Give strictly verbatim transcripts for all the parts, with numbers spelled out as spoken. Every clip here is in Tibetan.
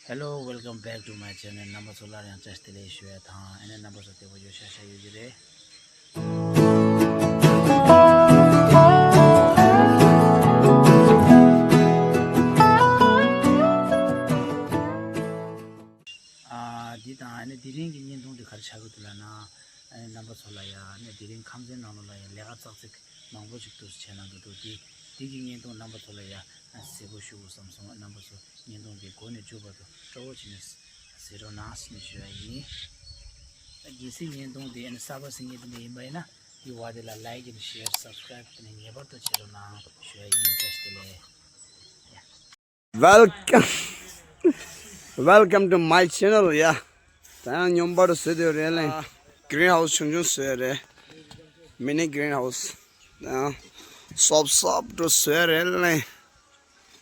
Hello, welcome back to my channel. རྣམ་པ་ཚོ་སླར་ཡང་བཀྲ་ཤིས་བདེ་ལེགས་ཞུ་ཡ་དང་། ཨ་ནི་རྣམ་པ་ཚོ་བདེ་པོ་ཡོད་ཤག་ཤག་ཡོད་ཀྱི་རེད། ཨ། འདི་དང་ཨ་ནི་དེ་རིང་གི་བརྙན་ཐུང་འདི་ག་རེ་ཆགས་ཀྱི་འདུག་ལབ་ན། ཨ་ནི་རྣམ་པ་ཚོ་ལ་ཡ་ཨ་ནི་དེ་རིང་ཁམས་ཚན་ནང་ལོགས་ལ་ཡ་ལས་ཀ་ཙག་ཙིག་མང་པོ་ཞིག་འདུག་བྱས་གནང་གི་འདུག་འདི་འདི་གི་བརྙན་ཐུང་རྣམ་པ་ཚོ་ལ་ཡ་གཟིགས་པོ་ཞུ་དགོས་བསམ་སོང་། རྣམ་པ་ཚོ་བརྙན་ཐུང་འདི་འགོ་ནས་མཇུག་བར་དུ་སྤྲོ་བོ་བྱས་ནས་གཟིགས་རོགས་གནང་ཟེར་ནས་ཞུ་ཡ་ཡིན། ད་གལ་སྲིད་བརྙན་ཐུང་འདི་ཨ་ནི་གསར་པ་གཟིགས་མཁན་དེ་འདྲ་ཡིན་པ་ཡིན་ན། འདི་བར་དེ་ལ་like and share, subscribe དེ་ནས་ངེས་པར་དུ་བྱེད་རོགས་གནང་ཞུ་ཡ་ཡིན། བཀྲ་ཤིས་བདེ་ལེགས། Welcome, welcome to my channel. ཡ། ད་ཡང་སྙོམས་པར་བཟོས་དེ་རེད་ལེ། green house ཆུང་ཆུང་བཟོས་རེད། mini green house. ད་ཡང་སོབ་སོབ་ཏུ་བཟོས་རེད་ལེ།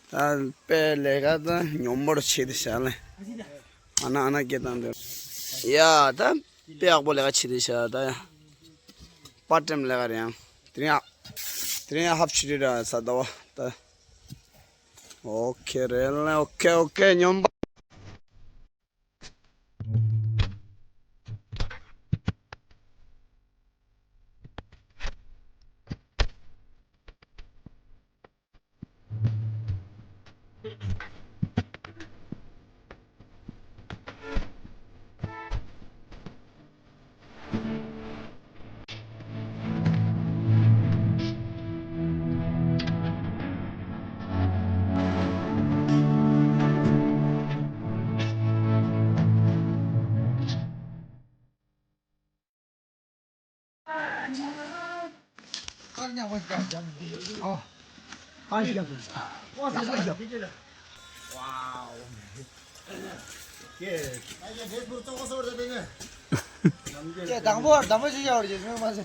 ད་དཔེ་ལས་ཀ་ད་སྙོམས་པར་བྱེད་དེ་བྱ་ལེ། ཨ་ན་ཨ་ན་སྐད་བཏང་དེ། ཡ། ད་དཔེ་ཡག་པོ་ལས་ཀ་བྱེད་དེ་བྱ། ད་ཡ། པར་ཊེམ་ལས་ཀ་རེད་ཡང་། དེ་རིང་ཡ། དེ་རིང་ཡ་ཧབ་ཆུ་རི་ར་ས་ད་བ་ད། ཨོ་ཁེ་རེད་ལེ། ཨོ་ཁེ་ཨོ་ཁེ། སྙོམས་པ།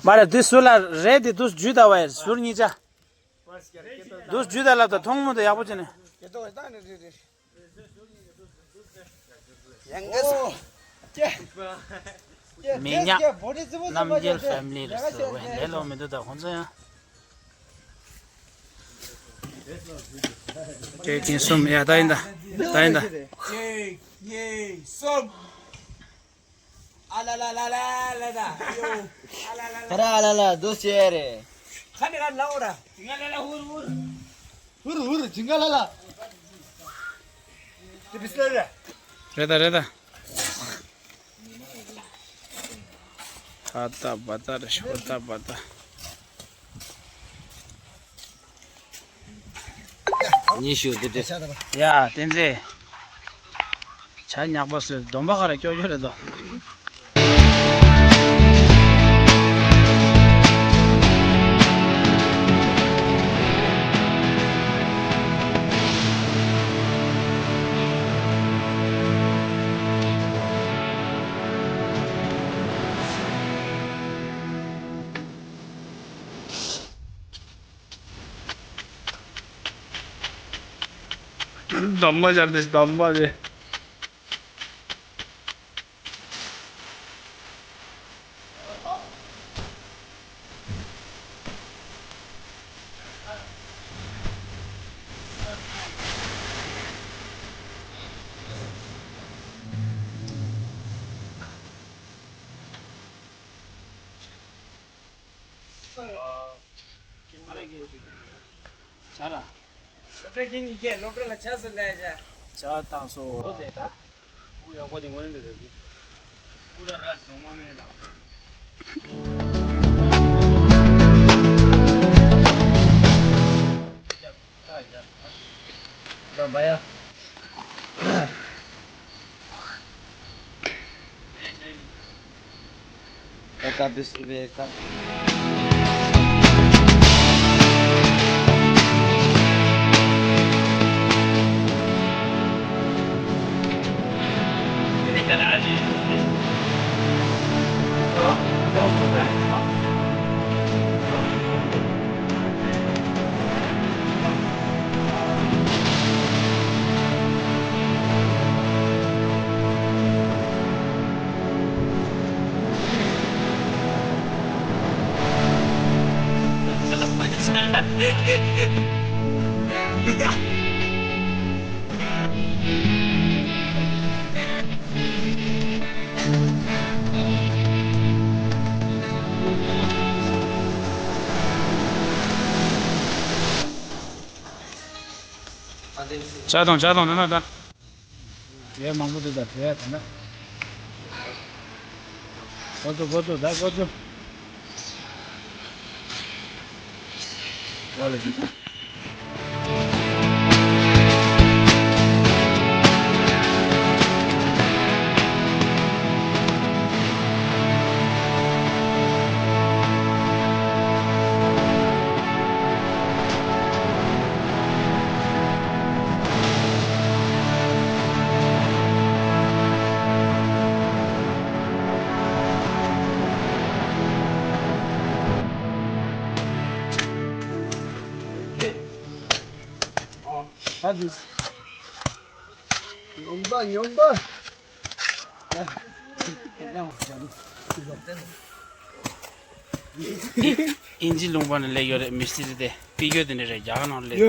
མ་རེད། འདི་ཟུར་ལ་རེད། འདི་འདུག་ཇུས་ད་བས་ཟུར་གཉིས་ཆ། འདུག་ཇུས་ད་ལབ་ད་མཐོང་མོ་ད་ཡག་པོ་བྱས་ནས། མི་ཉག་རྣམ་རྒྱལ་ཕེ་མི་ལི་རེད་ཟེར་བས་ལས་ལོ་མི་འདུག་ད་ཁོང་ཚོ་ཡང་། སྐད་འཕྲིན་གསུམ། ཡ། ད་ཡིན་ད། ད་ཡིན་ད། གཅིག་གཉིས་གསུམ། ཨ་ལ་ལ་ལ་ལ་ལ་ད། ཨ་ལ་ལ་ལ། ཁ་ར་ཨ་ལ་ལ་འདུག་ཅེས་རེད། ཁ་ནི་ཁ་ལ་འོ་ར་འོ་ར། ཧུར་ཧུར་ཇིང་ག་ལ་ལ། དེ་བི་སི་ལ་རེད། རེད་ད་རེད་ད། ཧ་ད་བ་ད་རེད། ཧུར་ད་བ་ད། ཉི་ཤུ་དེ་དེ། ཡ་བསྟན་འཛིན། བྱ་ཉག་པ་སོས་སྡོམ་པ་ག་རེ་སྐྱོ་སྐྱོ་རེད་དོ། སྡོམ་པ་སྦྱར་ཏེ་སྡོམ་པ་རེད། ཇ་ར། ཇ་བཏང་སོང་། ལྕགས་དང་ལྕགས་དང་ན་ན་ད། ཡས་མང་པོ་འདུག་ད་བྲོས་ཡ་ད་ན། འགོ་ཚུགས་འགོ་ཚུགས་ད་འགོ་ཚུགས། ཨོ་ལེ། ཉོན་པ་ཉོན་པ། དབྱིན་ཇི་ལུང་པ་ནས་སླེབས་ཡོད་རེད། མི་སི་རི་དེ་པི་ཡོད་དེ་འདྲ་རེད། རྒྱ་གར་ནང་སླེབས།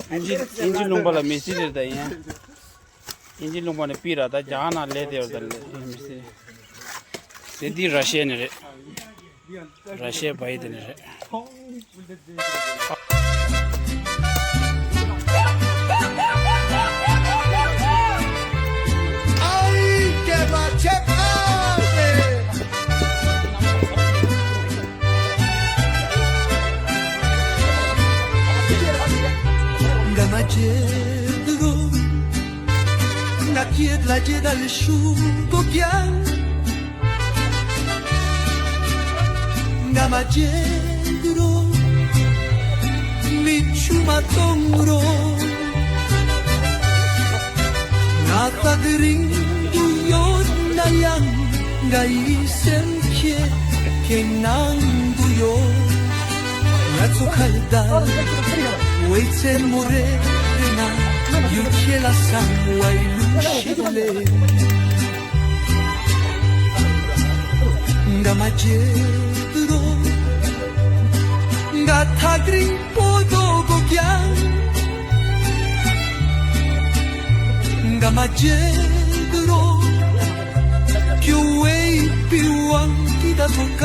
དབྱིན་ཇི་དབྱིན་ཇི་ལུང་པ་ལ་མི་སི་རི་དེ་ཡིན། དབྱིན་ཇི་ལུང་པ་ནས་པི་ར་ད་རྒྱ་གར་ནང་སླེབས་དེ་ཡོད་དེ་མི་སི་རི། དེ་འདི་ར་ཤི་ཡ་ནས་རེད། ར་ཤི་ཡ་བ་ཡི་དེ་ནས་རེད། ང་མ་བརྗེད་རོགས། མིག་ཆུ་མ་གཏོང་རོགས། ང་ཐག་རིང་དུ་ཡོད་ན་ཡང་། ང་ཡི་སེམས་ཁྱེད་ཁྱེད་ནང་དུ་ཡོད། ང་ཚོ་ཁ་ད་འོད་ཚན་མོ་རེ་རེ་ན་ཡུལ་ཁྱེད་ལ་སང་བའི་ལུང་ཤེད་ལས། ང་མ་བརྗེད་རོགས། ང་ཐག་རིང་པོ་འགྲོ་དགོས་ཀྱང་། ང་མ་བརྗེད་རོགས། ཁྱོད་བའི་པི་ཝང་གི་ད་ཐོ་ཀ་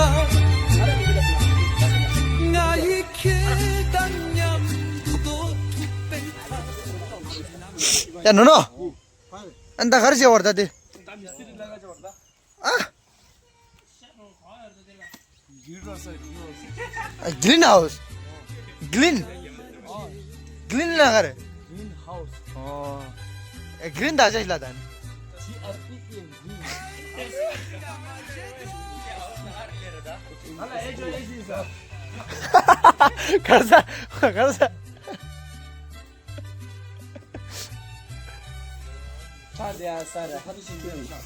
ང་ཡི་ཁྱེད་དང་མཉམ་དུ་འགྲོ་ཐུབ་པའི་ཐབས། ཡ་ནོ་ནོ། ཨ་ད་ག་རེ་བྱེད་བར་ད་དེ། ཨ། Green house. Green. Green ལ་ག་རེ། Green house. ཨོ། ཨེ་green ད་ཅི་ལ་ད་ནི། ག་རེ་ཟ། ག་རེ་ཟ། ཆ་དེ་ཨ་ས་རེད། ཧ་ཏུ་ཤིན་ཏུ་ཡང་ཆ། ཨ།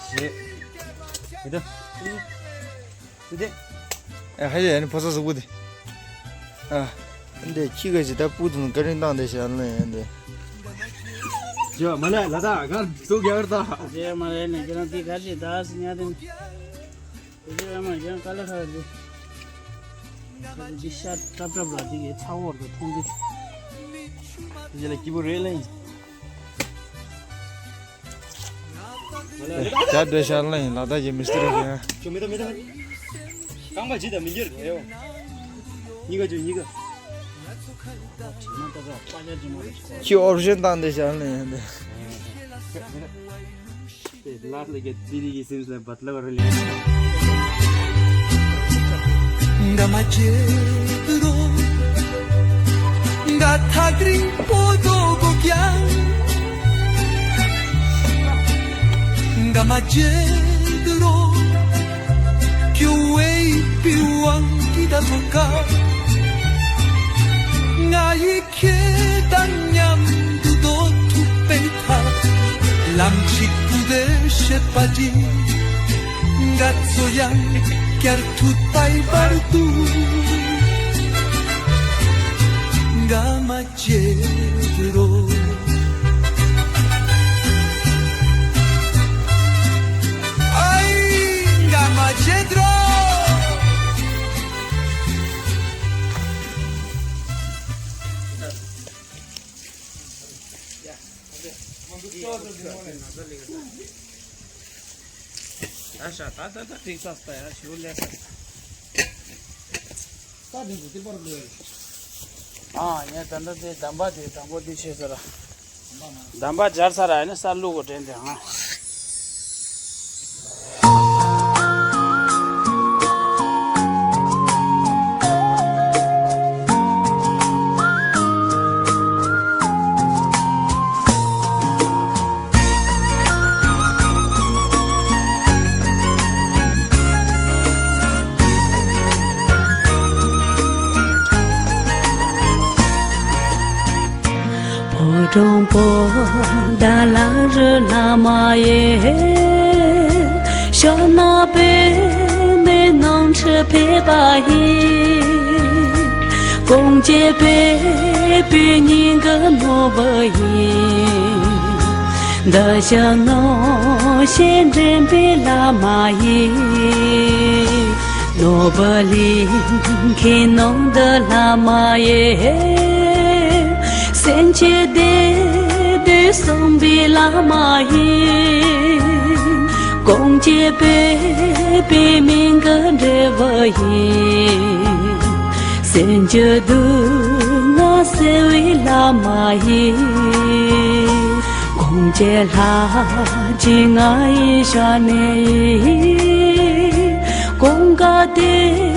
ཞེས། མི་འདུག་མི་འདུག་ཨེ་ཧ་ཡ་ནི་ཕོ་ས་གཟུགས་པོ་དེ། ཨ། འདི་ཁྱི་ག་ཞིག་ད་སྤུ་དུ་ཀ་རིང་བཏང་དེ་ཤ་ལ་ཡ་འདི། ཇོ་མ་ལེ་ལ་ད་གར་སུ་ག་ར་ད། ཇེ་མ་ལེ་ནི་ཁྱེད་རང་དེ་ག་ཞིག་ད་སི་ཉ་དེ་ནི། དེ་ཨ་མ་ཡང་ཀ་ལ་ཧ་རེ། དེ་ཤ་ཀྲབ་ཀྲབ་ལ་དེ་གའི་ཚ་བོར་དུ་མཐོང་གི། དེ་ལ་སྐྱིད་པོ་རེད་ལེ། ཇ་འདྲེ་ཤར་ལེ་ལ་དྭགས་ཀྱི་མི་སྟེར་གྱི། ཁྱོད་མེད་ད་མེད་ད། རྐང་པ་ཇི་ལྟར་མི་འགྱུར་རེད་ཡོ། གཉིས་ཀ་ཇུ་གཉིས་ཀ་ཁྱི་ཨོ་པ་རེ་ཤན་བཏང་སྟེ་བཞག་ནས་ཡིན་ཏེ། ལ་ལ་གི་ཙི་རི་གི་སིམ་སི་ལ་བཏ་ལ་བ་ར་ལི། ང་མ་བརྗེད་རོགས། ང་ཐག་རིང་པོ་འགྲོ་དགོས་ཀྱང་། ང་མ་བརྗེད་རོགས། ཁྱོད་བའི་པི་ཝང་གི་ད་ཐོ་ཀ་ང་ཡི་ཁྱེད་དང་མཉམ་དུ་འགྲོ་ཐུབ་པའི་ཐབས། ལམ་གཅིག་ཏུ་བདེ་བྱེད་པ་ཅི། ང་ཚོ་ཡང་བསྐྱར་ཐུག་པའི་བར་དུ། ང་མ་བརྗེད་རོགས། ཨའི་ང་མ་བརྗེད་རོགས། ད་ཤ་ད་ད་ད་ཏིག་ཙ་ད་ཡ་ཞུ་ལེ་ས། ཨ་ངས་ད་ལྟ་དེ་གདམས་པ་དེ་དང་པོ་དེ་བྱས་ཚར། གདམས་པ་སྦྱར་ཚར། ཨ་ནི་ས་བླུག་གོ་དྲན་དེ་ཨང་། ཕོ་བྲང་པོ་ཏ་ལ་རི་བླ་མ་ཡི། ཕྱག་ན་པདྨའི་སྣང་ཁྲི་ཕེབས་པ་ཡི། སྐོང་བྱེད་པད་མོའི་སྙིང་གི་ནོར་བུ་ཡི། འདི་ཕྱི་གནོད་བྱེད་འདྲེན་པའི་བླ་མ་ཡི། ནོར་བུ་ལས་མཁན་ནོར་འདི་བླ་མ་ཡི། སེམས་ཅན་བདེ་དོན་གསུངས་པའི་བླ་མ་ཡི། སྐོང་བྱེད་པད་མའི་སྙིང་གི་འབྲས་བུ་ཡི། སེམས་ཅན་སྡུག་བསྔལ་སེལ་བའི་བླ་མ་ཡི། སྐོང་བྱེད་ལྷ་ཆེན་ང་ཡི་ཞབས་ནས་ཡི། ཀུན་དགའ་བདེ་